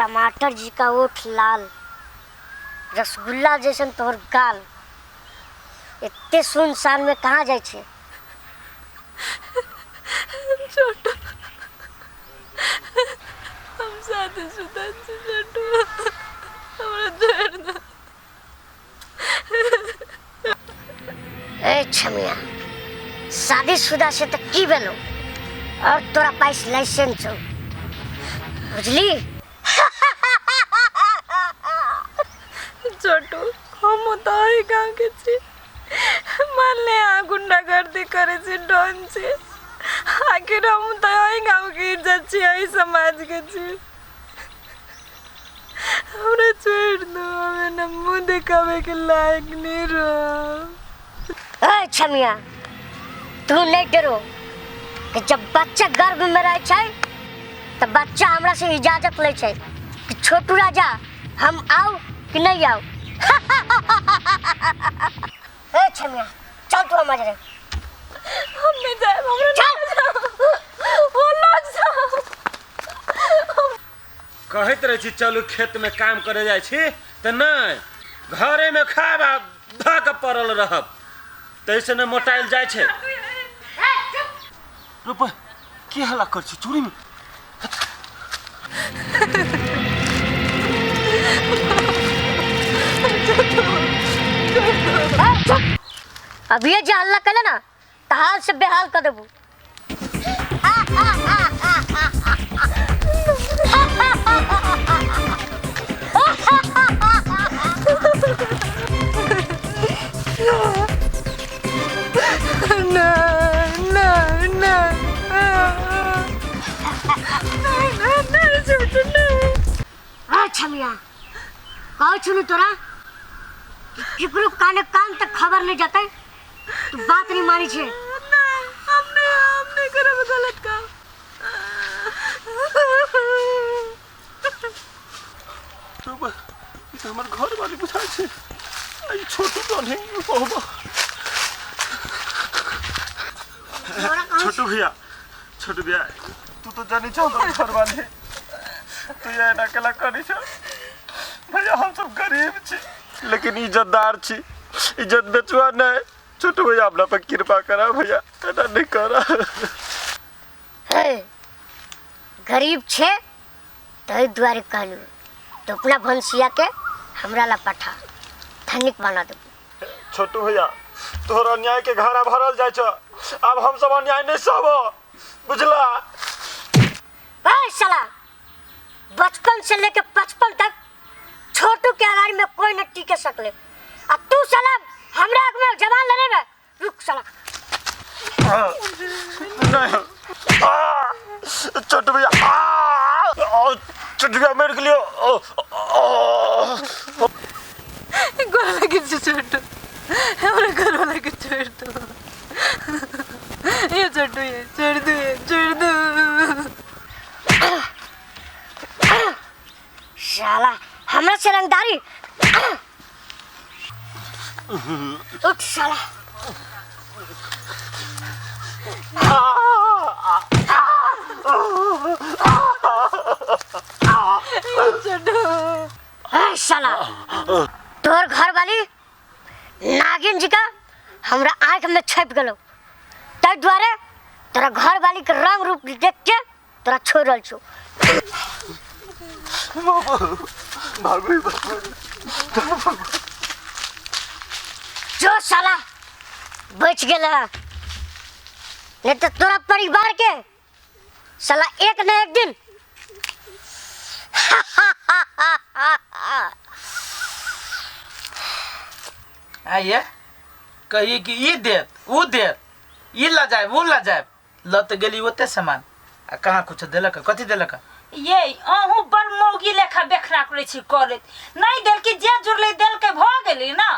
टमाटर जी का ओठ लाल, रसगुल्ला जैसन तोहर गाल, एते सुनसान में कहाँ जाइ छै? छोटू, हम शादीशुदा छी। छोटू, हमरा छोड़ि दे। ए छमिया, शादीशुदा से तऽ की भेलो, और तोरा पास लाइसेंस छौ, बुझली? छोटू, हम तऽ एहि गाँवके छी। मान ले अहाँ गुंडागर्दी करै छी, डन छी, आखिर हम तऽ एहि गाँवके इज्जत छी, एहि समाजके छी। हमरा छोड़ि दू, हमे न मुँह देखाबैके लायक नहि रहब। ए छमिया, तू नहीं डरो कि जब बच्चा गर्भ में रहे छै तऽ बच्चा हमरा से इजाजत लै छै कि छोटू राजा हम आउ कि नहीं आउ। ए छमिया, चल तू हमारे रे। हम नहीं जाएब, हमरा चल। ओ लग जाओ। कहैत रहै छी चलू खेतमे काम करे जाइ छी तऽ नहि, घरेमे खायब आ धऽ कऽ पड़ल रहब, ताहिसँ नहि मोटायल जाइ छै। रूपा, की हल्ला कर छी चूड़ीमे? अभिये जे हल्ला कले ना तऽ हाल से बेहाल कर देबू। ना ना ना नहीं ना नहीं छोटू, नहीं। आ छमिया, कहै छलू तोरा कि केकरो काने कान तक खबर नहीं जाते, तू बात नहीं मानी छे। नहीं, हम नहीं करब गलत काम। रूपा, ई तऽ हमर घर वाली बुझाइ छै आ ई छोटू डन है। बाबा, छोटू भैया, छोटू भैया, तू तो जानी छौ हमर घर वाली, तू ये एना केला करी छौ? भैया, हम सब गरीब छी लेकिन इज्जतदार छी, इज्जत बेचुआ नहीं। छोटू भैया, अपना पर कृपा करा भैया, एना नहीं करा। हे, गरीब छे तहि दुआरे कहलू तो अपना भनसिया के हमरा ला पठा, धनिक बना देबू। छोटू भैया, तोहर अन्याय के घड़ा भरल जाइ छौ, आब हम सब अन्याय नहीं सहबो, बुझला? ए साला, बचपन से लेके 55 तक छोटू के अगाड़ी में कोई न टिके सकले, आ तू साला हमरा आग में जवान लड़े में। रुक साला। नहीं, आ, छोटू भैया, आ, आ, छोटू भैया मेरे के लिए ओ, ओ, गोर लागि छी छोटू, हमरा घर वाला के छोड़ दो। ये छोटू, ये छोड़ दो, ये छोड़ दो। साला हमरा से रंगदारी, उठ साला। छोटू। ए साला, तोहर घर वाली नागिन जी का हमरा आँख में छप गेलो, ताहि दुआरे तोरा घर वाली के रंग रूप देख के तोरा छोड़ रहल छौ। भागो। जो साला बच गेल है, नहीं तो तोरा परिवार के साला एक न एक दिन। आइए कहिए कि ई देत ऊ देत, ई ल जायब ऊ ल जायब, ल तऽ गेली ओते सामान आ कहाँ कुछ देलक? कथी देलक? ये अहूँ बड़ मौगी लेखा बेखना करै छी करैत। नहि देलकी, जे जुड़लै देलकै, भऽ गेलै ने।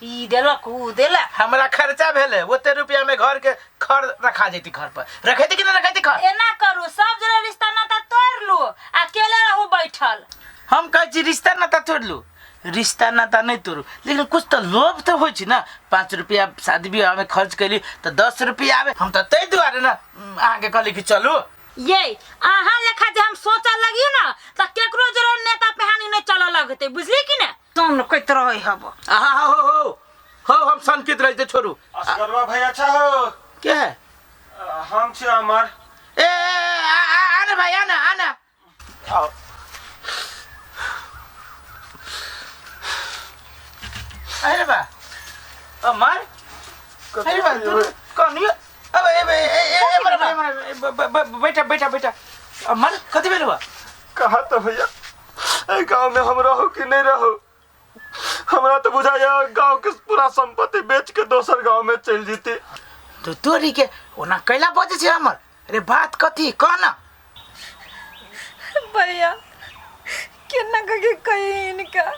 ई देलक ऊ देलक। हमरा खर्चा भेलै ओते रुपया में घर के खर रखा जैती, घर पर रखैती कि नहि रखैती खर? एना करू, सब जरे रिश्ता नाता तोड़ि लू आ अकेले रहू बैठल। हम कहै छी रिश्ता नाता तोड़ि लू, रिश्ता नाता नहि तोड़ू, लेकिन कुछ तऽ लोभ तऽ होइ छै ने। 5 रुपया शादी विवाहमे खर्च कैली तऽ 10 रुपया आबै। हम तऽ ताहि दुआरे ने अहाँके कहली कि चलू। ये अहाँ लेखा जे हम सोचऽ लगियो ना तऽ केकरो जरे नेता पेहानी नहीं चलऽ लगतै, बुझली कि ने? तुम कहैत रहै हब। आहा हो हो हो, हम संकित रहते छोड़ू। असगरवा भाई अच्छा हो। के है? हम छी अमर। ए, ए, आ, आ, आ ना भाई, आना आना। आओ। अरे बा अमर, अरे बा तू कौन यो? अब ए ए ए ए बड़ा बड़ा, बैठा बैठा बैठा। अमर कथी भेल हुआ? कहा तो भैया ए गांव में हम रहू कि नहीं रहू, हमरा तो बुझाया गांव के पूरा संपत्ति बेच के दोसर गांव में चल जीती। तो तोरी के ओना कैला बजे छे अमर? अरे बात कथी कह ना। भैया केना के कही इनका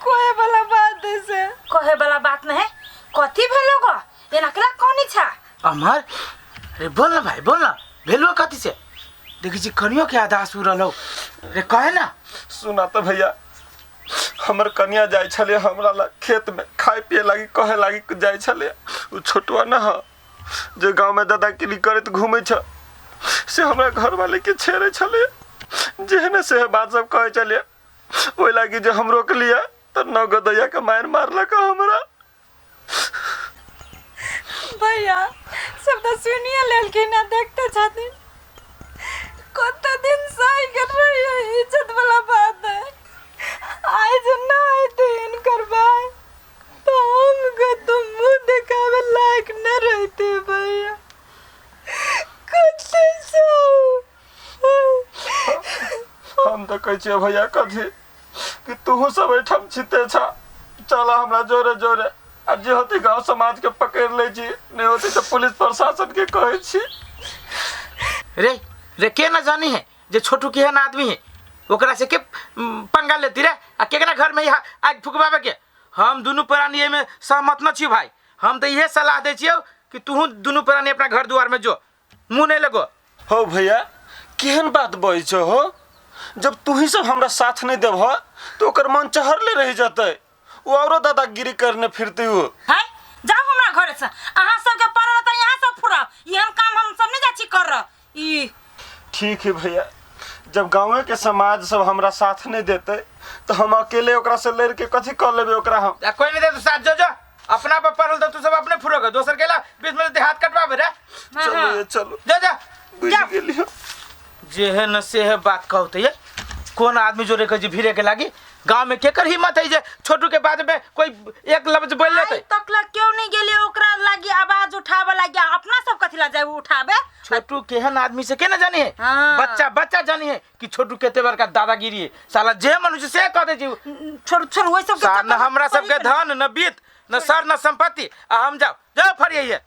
कोई वाला बात से कहे वाला बात नहीं है, कथी भेलो गो एना केला कनी छा? अमर अरे बोल ना भाई, बोल ना, भेलुआ कथी से? देखी छी कनियो के आधास उड़ल हो। अरे कहे ना। सुना तो भैया, हमर कनिया जाय छले हमरा ला खेत में खाए पिए लागी कहे लागी जाय छले। उ छोटुआ न ह जे गांव में दादागिरी करत घूमे छ, से हमरा घर वाले के छेड़े छले, जेहने से बात सब कहे छले। ओइ लागी जे हम रोक लिया त नौ गदैया के मार मारलक हमरा। भैया सब तो सुनिए लेलखिन ना, देखते छथिन कत दिन सही कर रही है, इज्जत वाला बात है। आज ना आते इनकर भाई तो हमको तो मुंह दिखावे लायक न रहते भैया। कुछ सो हम तो कहै छियै भैया कथी कि तूहू सब एहिठाम छिते छा, चल हमरा जोरे जोरे आ जे होती गांव समाज के पकड़ लै छी, नहीं होती तो पुलिस प्रशासन के कहै छी। रे रे के ना जानी है जे छोटू केहन आदमी है, ओकरा से के पंगा लेती रे आ केकरा घर में आग फुकवावे के? हम दुनू प्राणी एहिमे सहमत न छी भाई। हम तो इहे सलाह दै छियौ कि तूहू दुनू प्राणी अपना घर दुआर में जो, मुँह नहीं लगो। हो भैया केहन बात बजै छौ हो, जब तू ही सब हमरा साथ नहीं देबह तो ओकर मन चहरले रह जतै, वो औरो दादागिरी करने फिरते हो। है जाओ हमरा घरे से, अहाँ सबके पड़ल त यहाँ सब फुराओ, एहन काम हम सब नहीं जाइ छी कर रह। ई ठीक है भैया, जब गाँव के समाज सब हमरा साथ नहीं देते तो हम अकेले ओकरा से लड़ के कथी कर लेबे ओकरा हम? आ कोई नहीं दे तो साथ जो जो अपना पर पड़ल तो तू सब अपने फुरोगे, दोसर केला बीच में हाथ कटवाबे रे। चलो ये चलो जो जो बुझ गेलियो। जे है न से है बात कहते ये कौन आदमी जोरे के जी भिड़े के लागी गांव में केकर हिम्मत है जे छोटू के बाद में कोई एक लफ्ज बोल लेते? तक ला क्यों नहीं गेले ओकरा लागी आवाज उठावे लागी, अपना सब कथी ला जाए उठावे? छोटू केहन आदमी से के ना जानी है? हाँ। बच्चा बच्चा जानी है कि छोटू केते बड़का दादागिरी है, साला जे मनुष्य से कह दे जी। छोड़ छोड़ वही सब के न हमरा सबके धन न बीत न सर न संपत्ति, आ हम जाओ जाओ फरियाइए।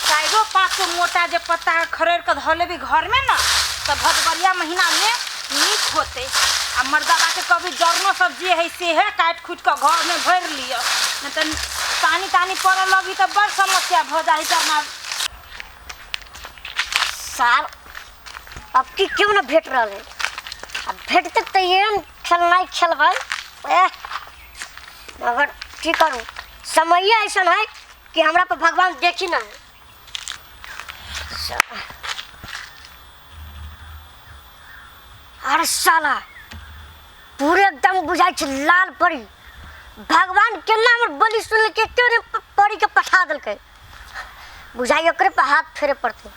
चारो पाँच मोटा जे पत्ता खरेड़ के धऽ लेबी घर में ना तऽ भदबरिया महीना में नीक होते। आ मर्दाबा के कभी जरनो सब जे है से है काटि खुटि के घर में भरि लिअ, नहीं तऽ पानी तानी पड़ऽ लगी तऽ बड़ समस्या भऽ जाइ जरना। सार अब की क्यों न भेट रहल है? अब भेटते तो ये खेलना खेलबै, मगर की करूँ, समय ऐसा है कि हमरा पर भगवान देखी ना है। अरे साला पूरे एकदम बुझाई छै लाल परी, भगवान केना हमर बलि सुन के क्यों ने परी के पठा देलकै, बुझाई ओकरे पर हाथ फेरे पड़तै।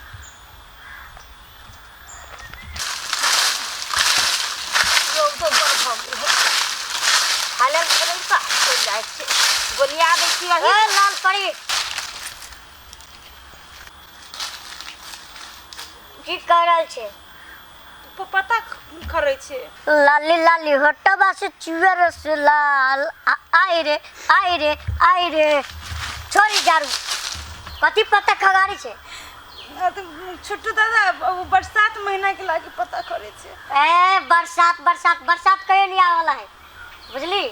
गोलिया दै छी ए लाल परी की कर रहल छै? पता करै छै। लाली लाली होटबा से चुए रस लाल, आइ रे आइ रे आइ रे। छोड़ी झाड़ू कथी पता खगारी छै? छोटू दादा बरसात महीना के लागी पता करै छै। ए बरसात बरसात बरसात कहियो नहीं आवाला है, बुझली?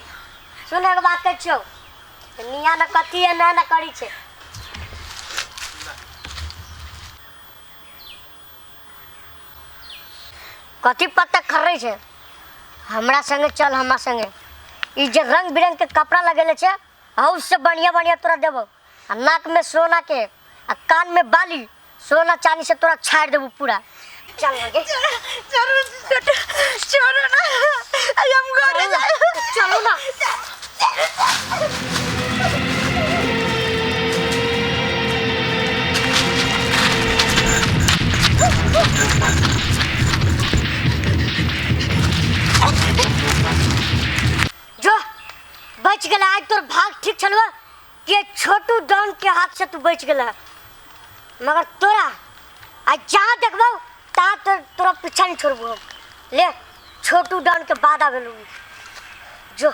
सुन एगो बात कहै छियौ, निया न कथी है ना न करी छै। कथी पता खरै छै? हमरा संगे चल, हमरा संगे। ई जे रंग बिरंग के कपड़ा लगेले छै, हौ से बढ़िया बढ़िया तोरा देबो। आ नाक में सोना के आ कान में बाली सोना चांदी से तोरा छाड़ देबू पूरा। चल ना गे। चलो छोड़ो ना, आई हम घरे जाए। चलो ना। जो बच गेला आज तोर भाग ठीक छलवा कि छोटू डॉन के हाथ से तू बच गेला, मगर तोरा आज जहाँ देखबो तहाँ तोरा पीछा नहीं छोड़बो हम। ले छोटू डॉन के बाद आवेलू जो।